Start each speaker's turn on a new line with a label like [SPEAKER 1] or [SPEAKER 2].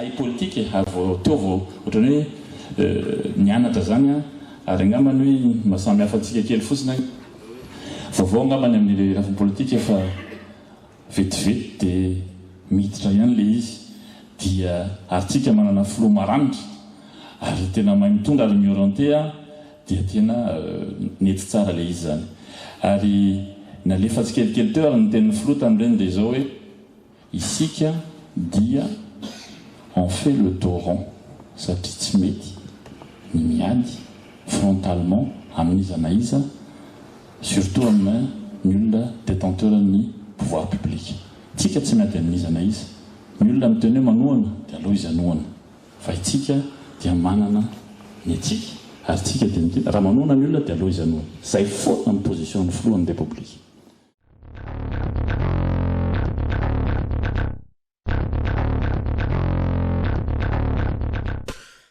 [SPEAKER 1] nahay politika e, ary vao teo vao ohatran'ny hoe nianatra izany aho, ary angambany hoe ny maha samy hafa antsika kely fotsiny an, vaovao angambany amin'ilay lafiny politika fa vetivety dia miditra ihany ilay izy, dia ary tsika manana filoha maranitra ary tena mahay mitondra ary mi-orienter an, dia tena nety tsara ilay izy izany. Ary nalefa tsikelikely teo ary ny tenin'ny filoha tamin'ireny dia izao hoe. Isika dia on fait le dos rond satria tsy mety ny miady frontalement amin'iza na iza surtout amina ny olona détenteur ny pouvoir public. Tsika tsy miady amin'iza na iza. Ny olona miteny hoe manohana dia aleo izy hanohana fa itsika dia manana ny antsika ary tsika dia miteny raha manohana ny olona dia aleo izy hanohana. Zay foana ny position ny filohan'ny Repoblika.